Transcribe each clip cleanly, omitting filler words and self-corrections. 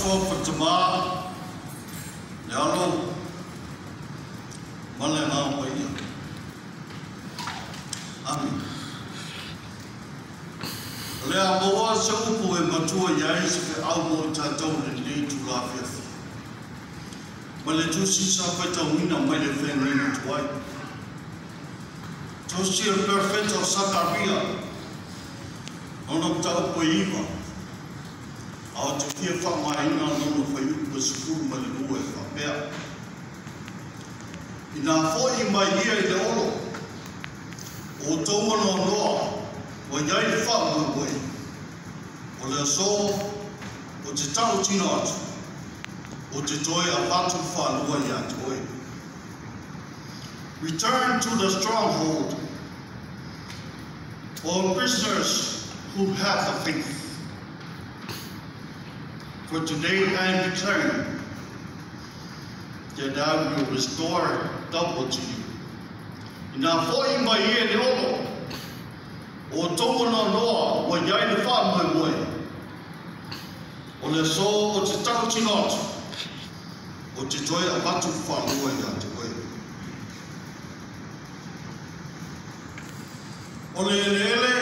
Faatama, le alo ma le Agaga Paia. Amen. O le a maua se upu e matua i ai se feau mo i tatou lenei itulā afiafi. Ma le tusi sa faitauina mai le feagaiga tuai. Tusi o le Perofeta o Sakaria, lona mataupu e 9, a o te fia faaaogaina lona fuaiupu e 12 e faapea. Ina fo'i mai ia i le olo, o outou anoanoa ua i ai le faamoemoe, o le aso o te tautino atu, o te toe avatu faalua ia te oe. Return to the stronghold, O prisoners who have the faith. For today I am declaring that I will restore double to you. Ina fo'i mai ia i le olo, o outou anoanoa ua i ai le faamoemoe, o le aso o te tautino atu, o te toe avatu faalua ia te oe. O le eleele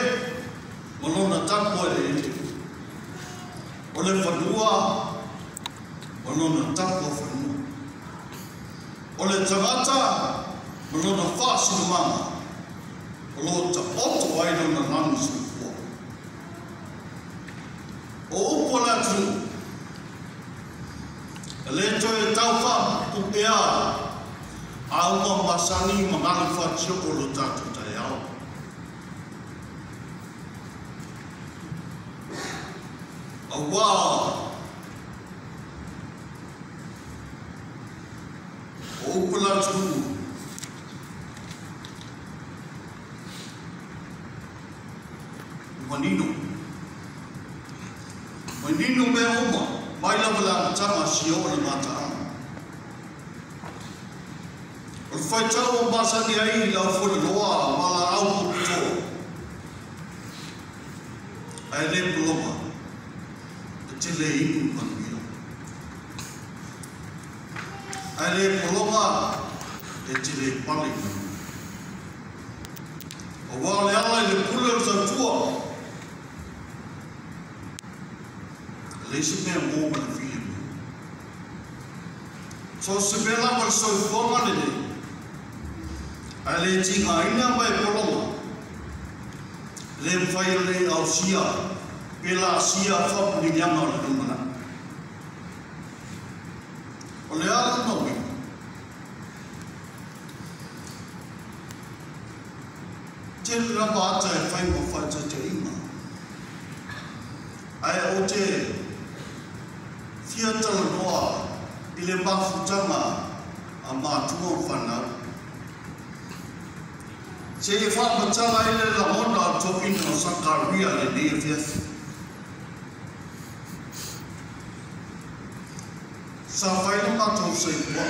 ma lona tapu eleele, o le fanua ma lona tapu fanua, o le tagata ma lona faasinomaga, o lo taoto ai lona lagi soifua. O upu o le atunuu, e le toe tau faapupea auga masani ma galu faatiopo o lo tatou taeao. Auā o upu o le atunuu, manino. Manino mea uma, mai lava le amataga si oo le mataaga. O le faitau o masani ai i le aufueloloa ma laau puputoa, ae le pologa, e te le inu manuia. Ae le pologa, e te le pale manuia. Auā o le ala i le pule o le tautua, e leai se mea mo ma le filemu. So se mea lava le soifuaga lenei, ae le tigaina ma e pologa, e le mafai ona e ausia pe laasia faapuligaga o le lumanai. O le a lona uiga? Tele lava ata e fai ma faataitaiga, ae ou te fia talanoa i le mafutaga a matua ma fanau. Se i faamatala ai le lagona o le toeaina o Sakaria lenei afiafi. Sa fai le matou soifua,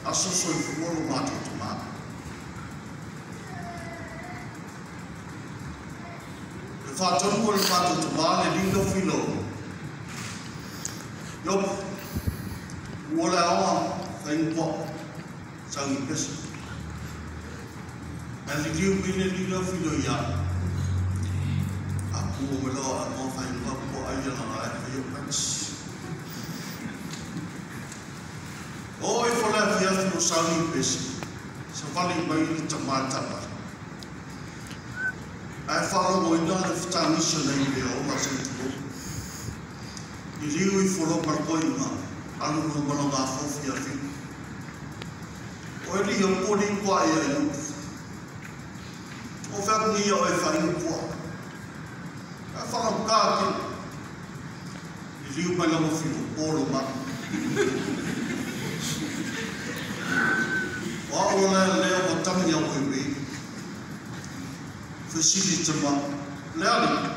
aso soifua lo matou tamā. E faatonu o le matou tamā le lino filo. Iop, ua le aoga whaingoa, sangi pesa. Ae liliu mai le lilo filo ia. A pua me loa a noa whaingoa pua ai ala ai whai o pats. O e fole afiafi o sangi pesa. Sa wali mai le tamā tapa. Ae whaalogo ina le whatangisa nei le o la se tuo. I liu i folo markoinga, alu no malanga fofi a fi. O e li o pori kua e ai upu. O whea ni o e whainu kua. A whanau kā ki. I liu mai lama whiro, pōro ma. O ao lea lea o tangi au koe mei. Whesili te ma. Le ali.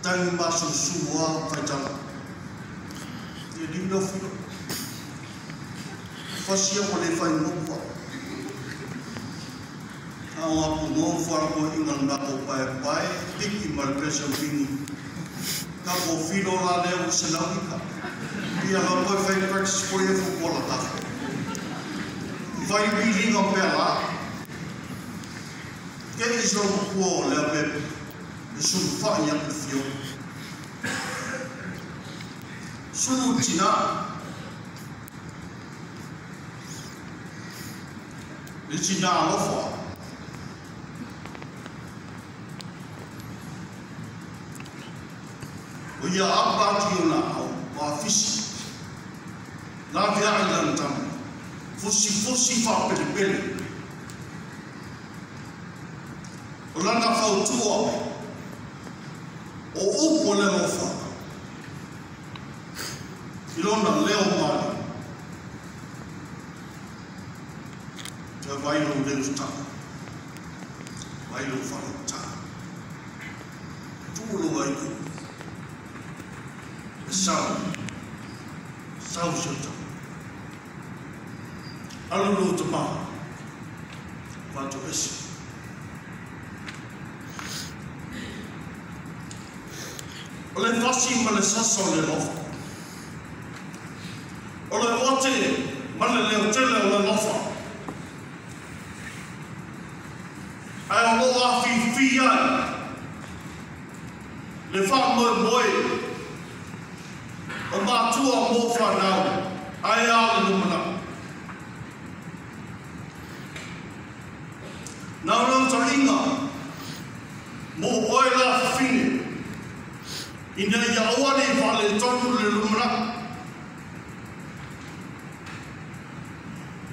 Tangi maso sua whaitala. E liu leo whiro. Whasia mo le whai mokua. Ao apu ngō whara ko inga ngako pae pae, tiki ma le pesa wingi. Ka ko filo la leo se lauika. Ia la poi fai practice po ia fukola ta. Fai bilinga pe la. Ke iso ko le pe sulu fa ia ku fio. Sulu tina. Le tina alofa. O ia apa ki o la au, o afisi. La vea i lana tama. Fusi fusi fa pele pele. O lana fautua. O upo le lofa. I lona leo mali. Te vai lo leo taka. Vai lo wharo taka. Tūlo ai ku. Sau, sau se tau. Alu lo te maha, whātu esi. O le fasi ma le sasa o le lofa. O le ote ma le leo tele o le lofa. Ai o lo a fi ai. Le wha moe moe. O mātua mō whanau, ai a le lumana. Nau rau taringa, mō oe la whine, ina ia oa nei whale tonu le lumana.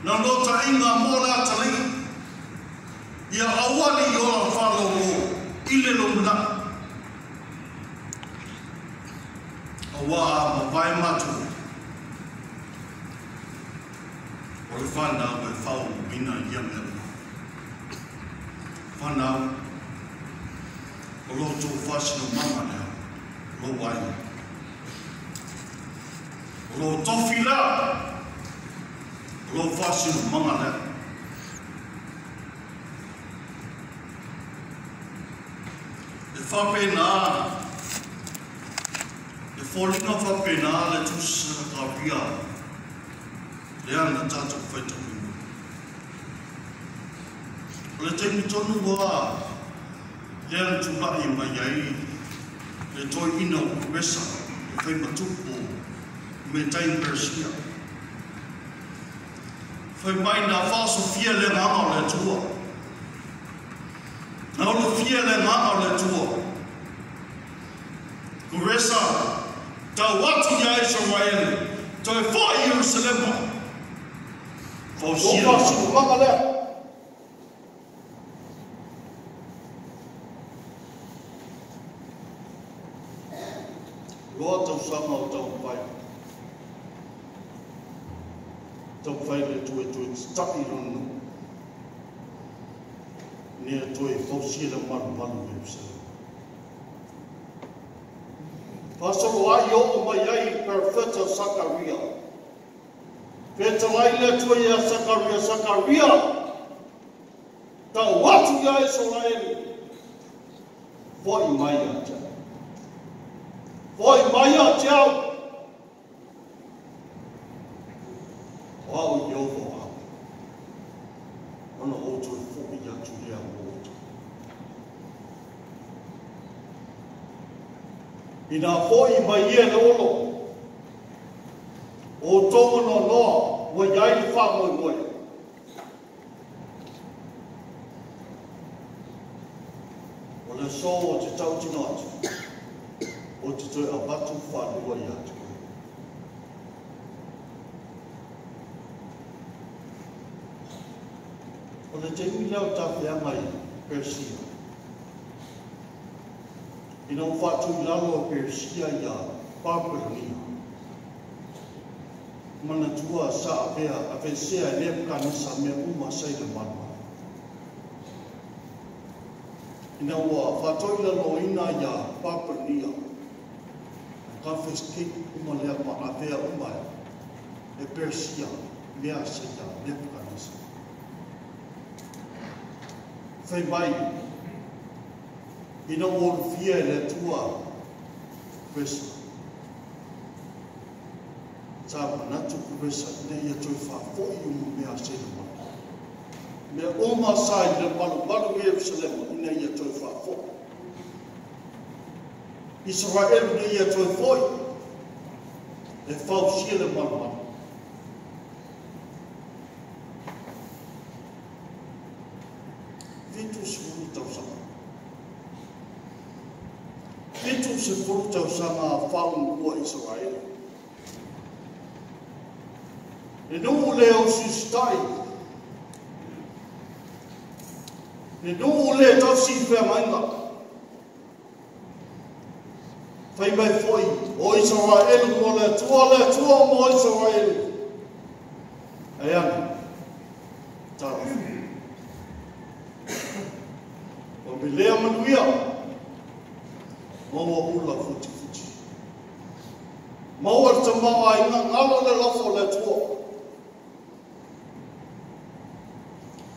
Nau rau taringa mō la taringa, ia aua nei ola whalo mō, i le lumana. Aua ma vai matu. O le whanau e whau mina ia mea. Whanau, o lo tō whasino mama lea, lo wai. O lo tofi lea, o lo whasino mama lea. E whapena, e fōlinga whapena le tūsana ka pia, lea na tātou whaitakuina. O le teimi tonu wā, lea na tūla'i mai ai, le toi ina o kuresa, le whai matupo, me tain Persia. Whai mai nā whaasofia le nganga o le tua. Nā olofia le nganga o le tua. Kuresa, tau atu ia Israel, tau e wha i Jerusalema. Fausia. Manga lea. Loa tau sanga o tau pai. Tau whai le tue tue taki runu. Nea tue fausia le maru maru Jerusalema. Pasalo ai o mai ai perfeta Sakaria. Petalai le tue ia Sakaria, Sakaria. Tau atu ia Israel. Foi mai a te. Foi mai a te au. O au i ovo au. Ona o tue foi ia tu lea o. Ina foi mai ia le olo. O tō no noa, ua iai le wha moe moe. O le sō o te tau tino atu. O te toe apatu whanua i atu. O le teimi leo tāwheanga i Persia. Ina o whātu i lalo o Persia ia Papelonia. Manatua sa apea a vesea e Nebukanesa mea uma sa i le manu. Ina ua whātoi lalo ina ia Papelonia. Confiscate uma lea ma avea uma e Persia mea sa ia Nebukanesa. Whai mai, ina ua olufia e le tua Pesa. Sa manatu pesa ina ia toe faafoi uma mea a se le malu. Mea uma sa i le malumalu i Ierusalema ina ia toe faafoi. Israel ina ia toe foi e fausia le malumalu. 70 tausaga. 70 tausaga a faaumuua Israel. Le nuu le o sisitai. Le nuu le tausi feagaiga. Fai mai foi o Israel mo le Atua mo Israel. Ai ane, talofa. O milea manuia, maua ula futifuti. Maua le tamao ai ngalo le lofo le Atua.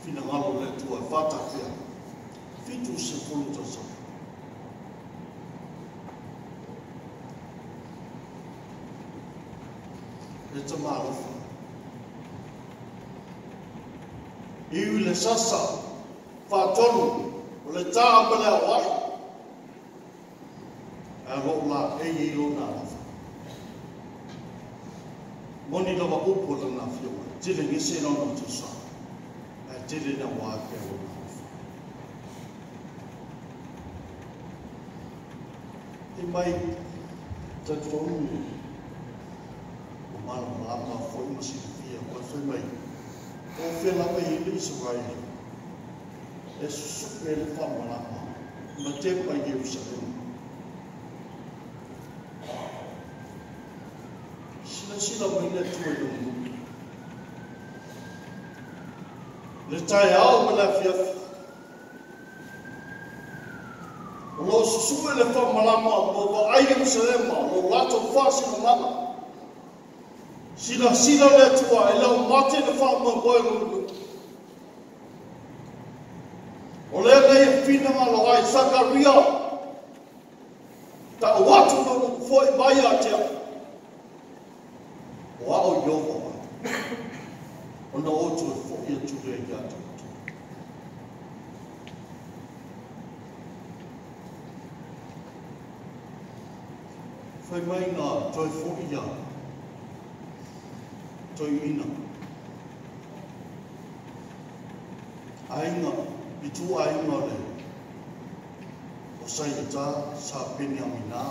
Finagalo le Atua e whatawhea. 70 tausaga. Le tamalofa. Iwi le sasa, whaatonu, o le tā ma le awai. A loo la e i lona alofa. Moni lava upu o lana fioga, tele ngese lona tusa, a tele na wā pea lona alofa. I mai tatonu o malamalama foi ma silafia, koe fai mai, o whela mai i le Israel, e susupe le whamalama, ma te pai Jerusalem. Sila sila mai le Atua i lona nuu. Le taeao ma le afiafi. O lo susue le whamalama mo vaai Jerusalema, lo latou whaasimalama. Sila sila le Atua e lau mate le whaamamoe lona nuu. O lea nei e finagalo ai Sakaria, ta o atu no nuku foi mai a tea. O ao Iova mai. O na otu e foi atu lea i atu. Whai mai ngā toi foi ia, toi ina. Ainga, i tū ainga le, o Saita sa Peniamina.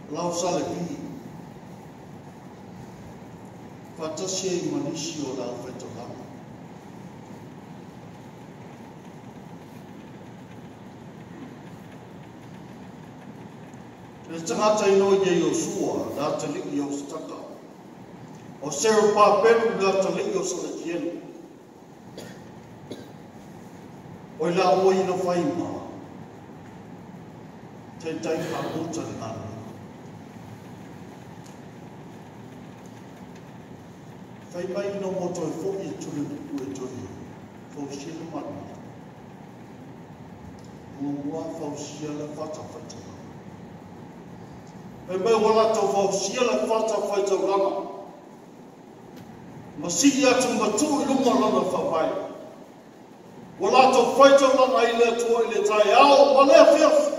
Lau sa le pi, whatasi e manisi o lau whaitolanga. Le tangata ino i Iosua, la talii o Sataka. O Serupapelu la talii o Salatielu. O i la oi na whaima, taitai whakuta le ngana. Whai mai ina mo toi foi e tuli nuku e toi, fausia le mana. Mua fausia le whata whaitanga. Whai mai wala tau fausia le whata whaitauranga. Ma sili atu matu i lunga lana whawhai. Wala tau whaitauranga i le Atua i le taeao ma le afiafi.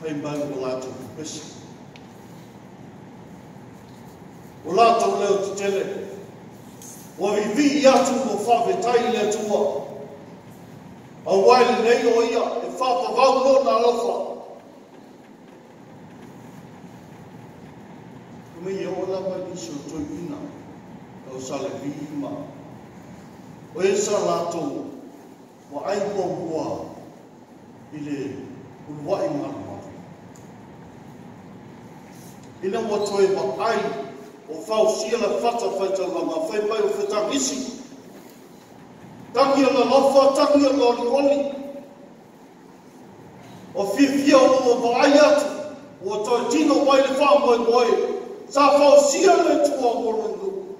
Whai mai wala tau pepesi. Wala tau leo te tele. Wa vivi atu mo whawhetai i le Atua. A wai le nei o ia e whapavau lona alofa. Kume i o la mai nisi o toi ina, o sa le vima. O e sa lātou, wa ai mua i le uluai malumalu. Ina ua toe wa ai o fausia le whata whaitauranga, whai mai o whetangisi. Tangi o la lofa, tangi o la olioli. O whiwhia o vaai atu, o toi tino mai le whamoe moe, sa fausia le tua mo lona nuu.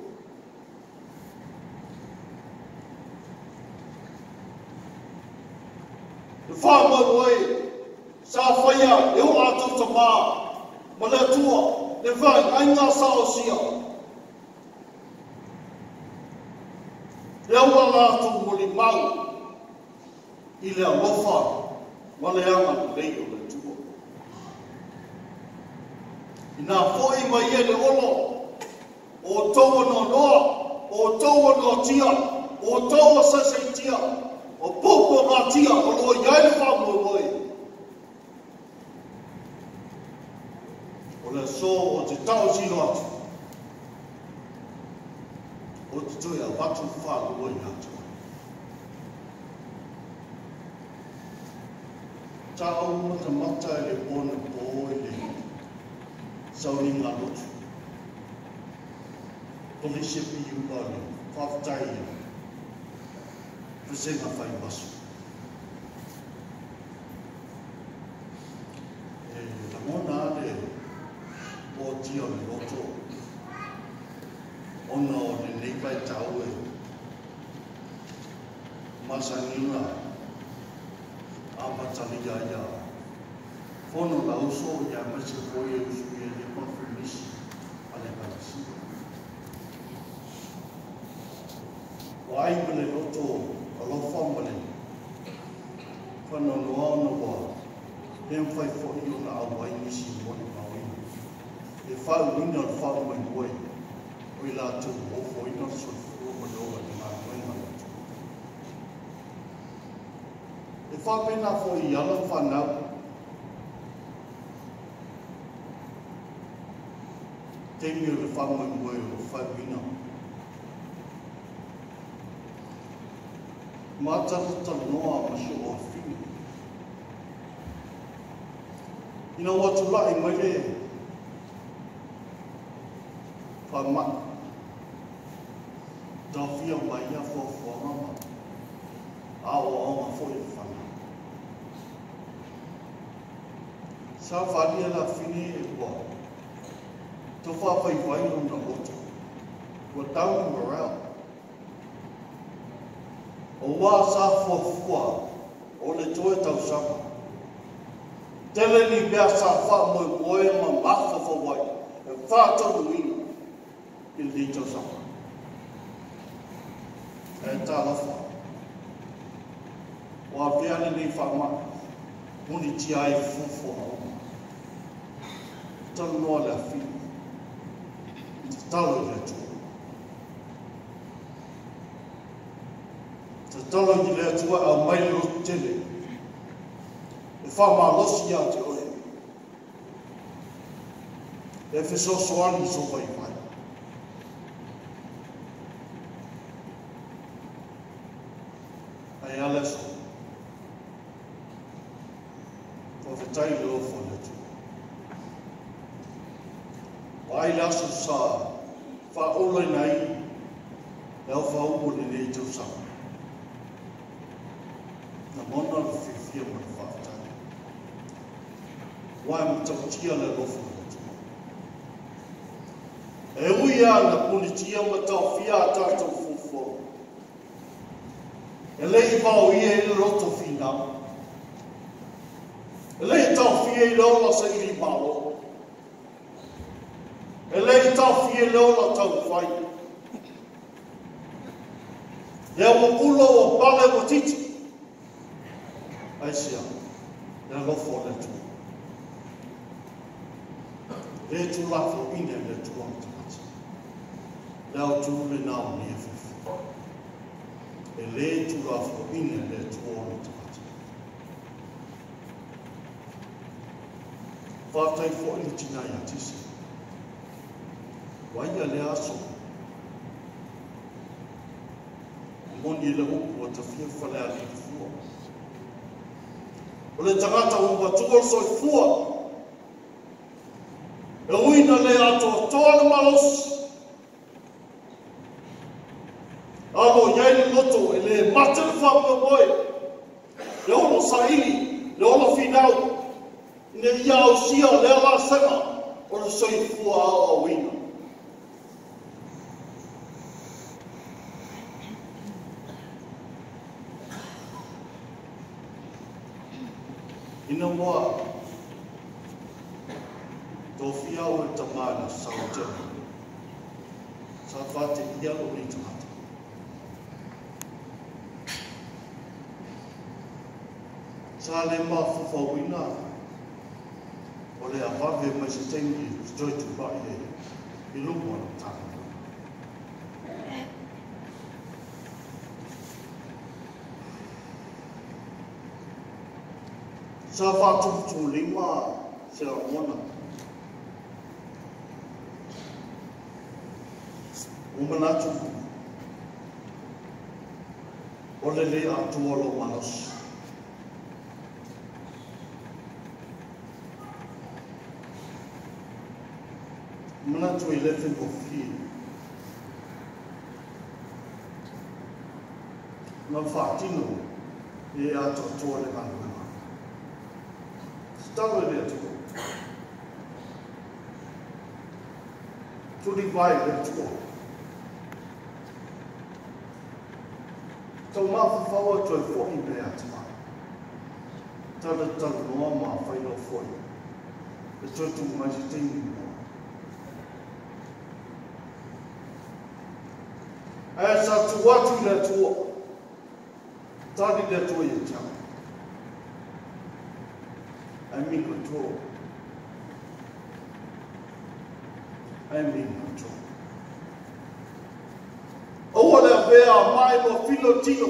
Whāmau e, sa whaia e o ātou tamā, ma le atua, le vai, ai ngā sa o sia. Le aua lātou mo le mau, i le alofa, ma le anga lei o le atua. Ina foi mai e le olo, o tau noa noa, o tau noa tia, o tau sasai tia, o popo ngā tia, o loa iai le whamoe. O le so o te tau sino atu, o te tui a watu whalua i atu. Tau mata mata e le pōna pō e le sauni ngā lotu. Polisi piu le whaftai Pusenga whai masu. E rangona ale pō tia o le loto ona o le nei pai tau e masangiga a matalia ia fono la uso ia maise foi e usu ia le konfirmisi a le palisi. O ai ma le loto alofa ma le whanonoa ona wa he mwhai fo i ona au ai nisi mo le mauina. E whau ina o le whau mai moe o i lātou o fo ina o soifua ma le ola le ngā moenga le atua. E whapena fo i ala whanau teimi o le whau mai moe o whau ina. Mātarata noa ma si o whini. Ina watu lai mai le whamai. Tawhia mai ia whawhanga ma. A o aonga fo i whana. Sa whalia la whini e kua. Tō whawhai wai ona loto. Kua down morale. O wā sa fuafua o le toe tausama. Tele ni mea sa wha moe moe ma mawhawha wai e whātonu ina i le tausama. E tālafa. Wā pea le nei whamai, muni tia e fuafua oma. Talo noa le awhina. I te talo i le atua. Te talo i le atua au mai le roto tele. E whamalosi ia te oe. E fesoasoani so vai vai. Ai ale so. Whawhetai le ofo le atua. Wa ai le aso sa whaola ina i le au whaumbo le nei tausama. Na mona le whiwhia ma le whaatai. Wai matautia le alofa le atua. E ui a na punitia ma tawhia a tātou fuafua. E lei vau ia i le roto whina. E lei tawhia i le ola sa iri malo. E lei tawhia i le ola tau whai. E awa pula o pale wa titi. Ai sia, le alofa o le atua. Le tu lafo ine le atua matamata. Le au tu le nao ni e whiwhi. E le tu lafo ine le atua matamata. Whātai fo ina tina ia tisi. Waia le aso. Moni e le upu o tawhia whale a le fua. O le tangata o matua o soifua. E uina le atoa toa le malosi. Alo iai le loto e le mate le whamoe. Le olo saili, le olo whinau. Ne ia au sia le ala sema o le soifua au au ina. Ina ua tofia o le tamā na sautele. Sa whate ia o ni tangata. Sa le mafufauina o le avave mai se taimi i toi tupai e i luma o le tangata. Sa whātūtū lima se lagona. O manatu o le le atua lo malosi. Manatu i le whengofie. Ngā whātino e atoatoa le galuega. Talo le atua. Tuli vai le atua. Tau mafafaua toe fo'i me atua. Tala tala noa ma whailo fo'i. E toe tu mai se teimi moa. Ae sa tu atu i le atua. Tali le atua i e tau. I'm in control. I'm in control. Aua le avea mai ma filo tino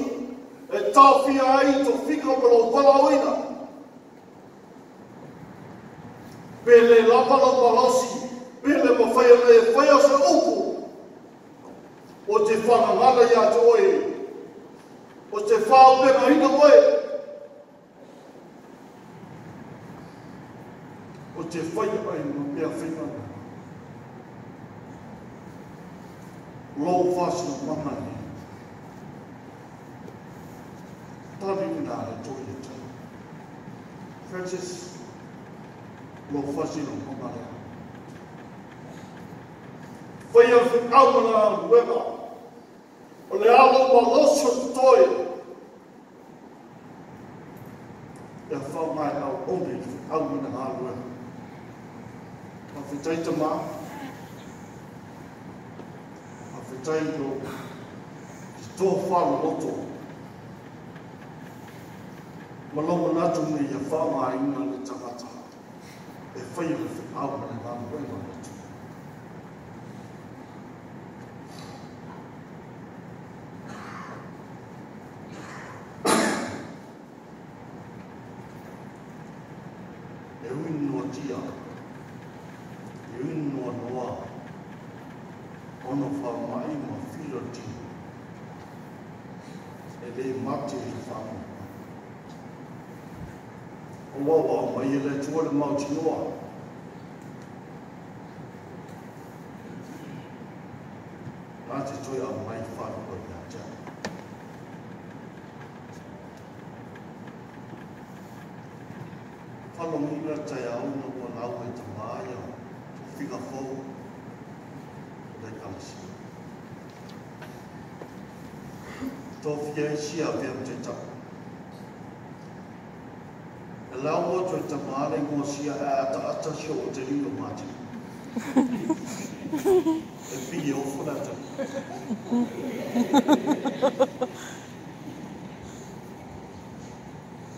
e taofia ai to fika ma lou valaoina. Pe le lava lau malosi, pe le mawhai ona e whai o se upu. O te whangangana ia te oe, o te whaopenga hina oe. O te whai ai ma mea whaingana. Lou whasina manga nei. Tari nā le toi e tau. Francis, lou whasina manga lea. Whai au whikaumana ruega. O le alo malosi o te toi. Ia whaungai au one i whikaumana ngā ruega. A whitai tama, a whitai lo ki tō whalo loto. Ma lo manatu ni ia whaungai inga le tangata. E whai le whikaumana ngā ruega loto. E ui noa tia, e ui noa noa, ono whamai ma whiro tino, e le mate i whamai. O wawa mai e le tua le mautinoa. Nā te toi a mai whanau i a te. Whalongina te au na ua lau e te māia, tō whiga fau, o le kalasi. Tō whia isi a whia te tau. E lau o te māre ngō sia e ata ata sio o te riro māti. E piri o whanata.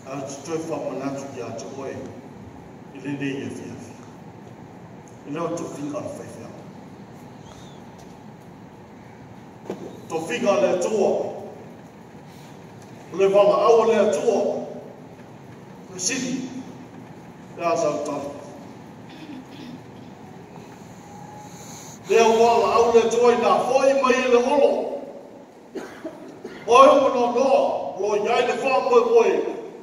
A te toi whamanatu ki a te oe, i le nei e whia whia. I leo tō whinga le whaiwhea. Tō whinga le atua. O le wala aua le atua. Le sili. Le asa o tali. Lea wala au le atua i nā foi mai e le olo. Oe o noa noa, lo iai le wha moe moe.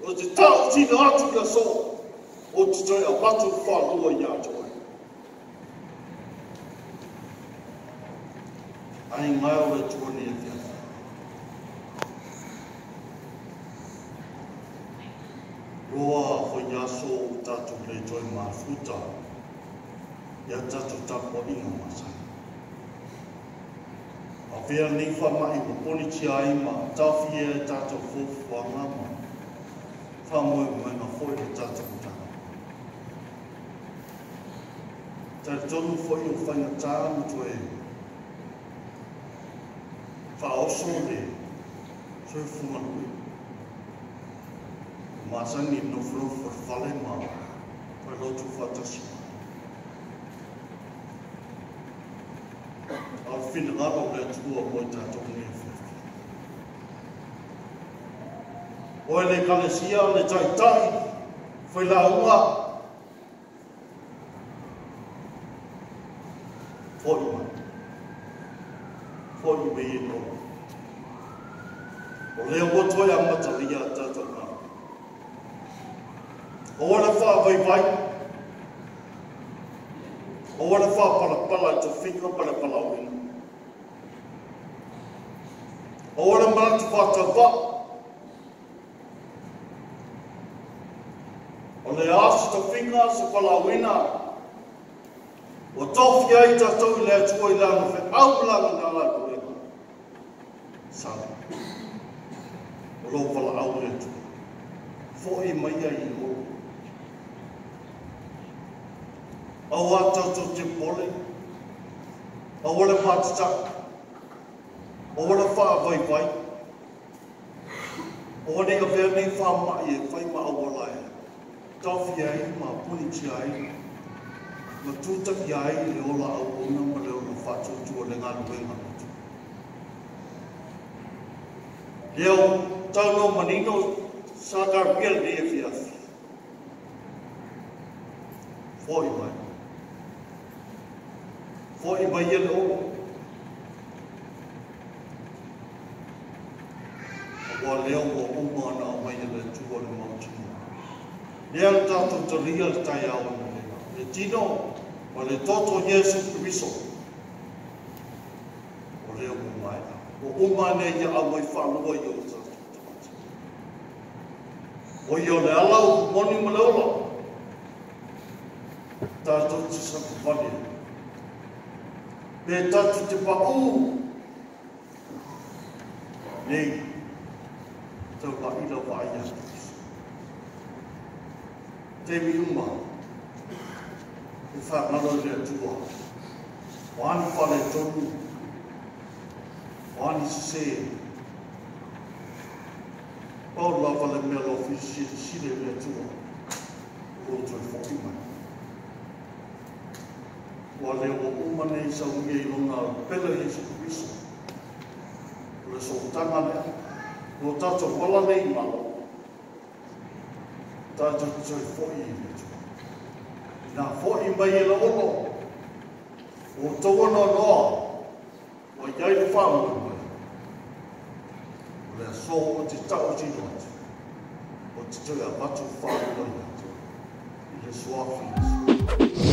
O te tau tina atu le so. O te toi a matu whanua i a te oe. Ai ngai o le tua ni e whia. Roa hoi aso o tātou le toi mafuta. Ia tātou tāpua inga masai. A whia ni whamai o ponitia ai ma tāwhia e tātou fōfuanga ma. Whamoe moe ngā foi le tātou Talitonu foi o faigata ma toe faaoso le soifua galue. O masani i nofonofo i le fale ma failotu faatasi. A o le finagalo o le Atua mo i tatou nei afiafi. Oe le Ekalesia, le taitai, failauga, foi mai. Foi mai e noa. O lea ua toe amatalia a tatou galuega. Aua le faavaivai, aua le faapalapala i tofiga ma le valaauina. Aua le manatu faatauvaa. O le a se tofiga, se valaauina, ua tofia ai tatou i le Atua i lana feau ma lana galuega. Sala. O lou valaau le Atua. Foi mai ai i o. Aua tatou te popole, aua le matatau, aua le faavaivai, aua ne i avea nei faamai e fai ma auala e taofia ai ma punitia ai ma tutaia ai le ola auauna ma le ola faatuatua le galuega a le Atua. Lea ua saunoa manino Sa Gabriel i lenei afiafi. Foi mai. Foi mai ia le olo. Aua lea ua uma ona aumai e le Atua le mautinoa. Lea le tatou talia le taeao analeila, le tino ma le toto o Iesu Keriso. O lea ua maea. Ua uma ane ia auai faalua i o tatou tagata. O ia o le ala o moni ma le ola. Tatou te savavali ai. Pe tatou te paʻū nei, taulaʻi lau vaai ia Keriso. Taimi uma e faagalo i le Atua, o a ni faaletonu, o a ni sesē, pau lava le mea o lo o fesilisili e le Atua, o lou toe foi mai. Ua lea ua uma nei saunia i lona pele Iesu Keriso, o le sootaga lea, lo tatou ala nei i malo, tatou te toe foi i le Atua. Ina foi mai e le olo, o outou anoanoa, ua i ai le faamoemoe, o le aso ou te tautino atu, ou te toe avatu faalua ia te oe, i le suafa Iesu.